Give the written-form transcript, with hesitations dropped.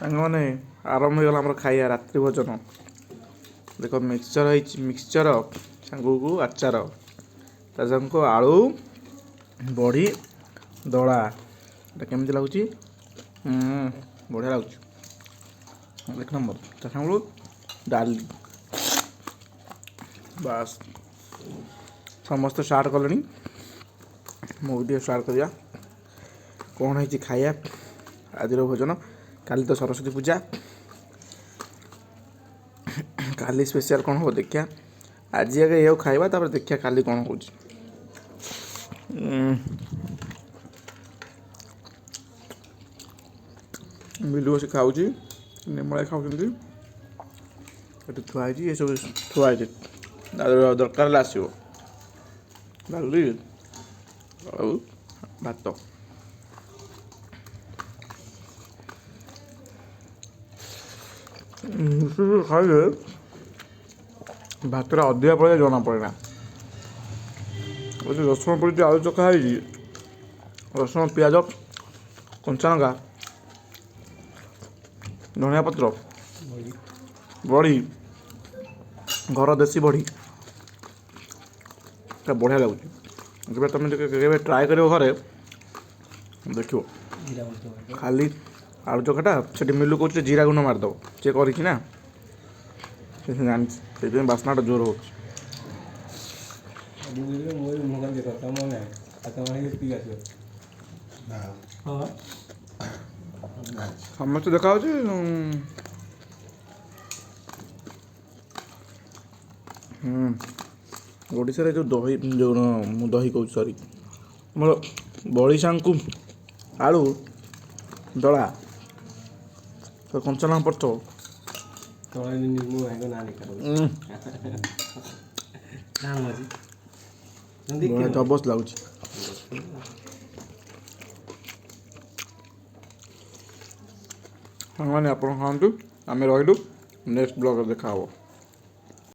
ସାଙ୍ଗମାନେ, ଆରମ୍ଭ ହେଇଗଲା ଆମର ଖାଇବା, ରାତ୍ରି ଭୋଜନ। ଦେଖ, ମିକ୍ସଚର ହେଇଛି, ମିକ୍ସଚର ସାଙ୍ଗକୁ ଆଚାର, ତା ସାଙ୍ଗକୁ ଆଳୁ ବଢ଼ି ଦଳା। ଏଟା କେମିତି ଲାଗୁଛି? ବଢ଼ିଆ ଲାଗୁଛି, ଏକ ନମ୍ବର। ତା ସାଙ୍ଗକୁ ଡାଲି। ବାସ୍, ସମସ୍ତେ ଷ୍ଟାର୍ଟ କଲେଣି, ମୁଁ ବି ଟିକେ ଷ୍ଟାର୍ଟ କରିବା। କ'ଣ ହେଇଛି ଖାଇବା ଆଜିର ଭୋଜନ? କାଲି ତ ସରସ୍ୱତୀ ପୂଜା, କାଲି ସ୍ପେଶିଆଲ୍ କ'ଣ ହେବ ଦେଖିବା। ଆଜି ଆଗେ ଏଇଆକୁ ଖାଇବା, ତାପରେ ଦେଖିବା କାଲି କ'ଣ ହେଉଛି। ବିଲୁ ବସି ଖାଉଛି, ନିର୍ମଳା ଖାଉଛନ୍ତି। ଏଠି ଥୁଆ ହେଇଛି, ଏସବୁ ଥୁଆ ହେଇଛି, ଦରକାର ହେଲେ ଆସିବ। ଡାଲି ଆଉ ଭାତ। ମିଶିକି ଖାଇଲେ ଭାତଟା ଅଧିକା ପଡ଼ିଲେ ଜଣା ପଡ଼େନା। ଏଠି ରସୁଣ ପଡ଼ିଛି, ଆଳୁ ଚଖା ହେଇଛି, ରସୁଣ, ପିଆଜ, କଞ୍ଚା ଲଙ୍କା, ଧନିଆ ପତ୍ର, ବଡ଼ି, ଘର ଦେଶୀ ବଡ଼ି। ଏଟା ବଢ଼ିଆ ଲାଗୁଛି। କେବେ ତୁମେ କେବେ ଟ୍ରାଏ କରିବ ଘରେ, ଦେଖିବ। ଖାଲି ଆଳୁ ଚଖାଟା ସେଠି ମିଲୁ କହୁଛି ଜିରା ଗୁଣ୍ଡ ମାରିଦେବ। ସେ କରିଛି ନା, ସେ ଜାଣିଛି, ସେଇଥିପାଇଁ ବାସ୍ନାଟା ଜୋର ହେଉଛି। ସମସ୍ତେ ଦେଖାହେଉଛି। ଓଡ଼ିଶାରେ ଯେଉଁ ଦହି, ଯେଉଁ ମୁଁ ଦହି କହୁଛି, ସରି, ଆମର ବଡ଼ି ସାଙ୍ଗକୁ ଆଳୁ ଦଳା, କଞ୍ଚା ଲଙ୍କା ପଡ଼ିଥିବ, ଜବରଦସ୍ତ ଲାଗୁଛି। ସାଙ୍ଗମାନେ, ଆପଣ ଖାଆନ୍ତୁ, ଆମେ ରହିଲୁ। ନେକ୍ସଟ ବ୍ଲଗ୍ରେ ଦେଖା ହେବ।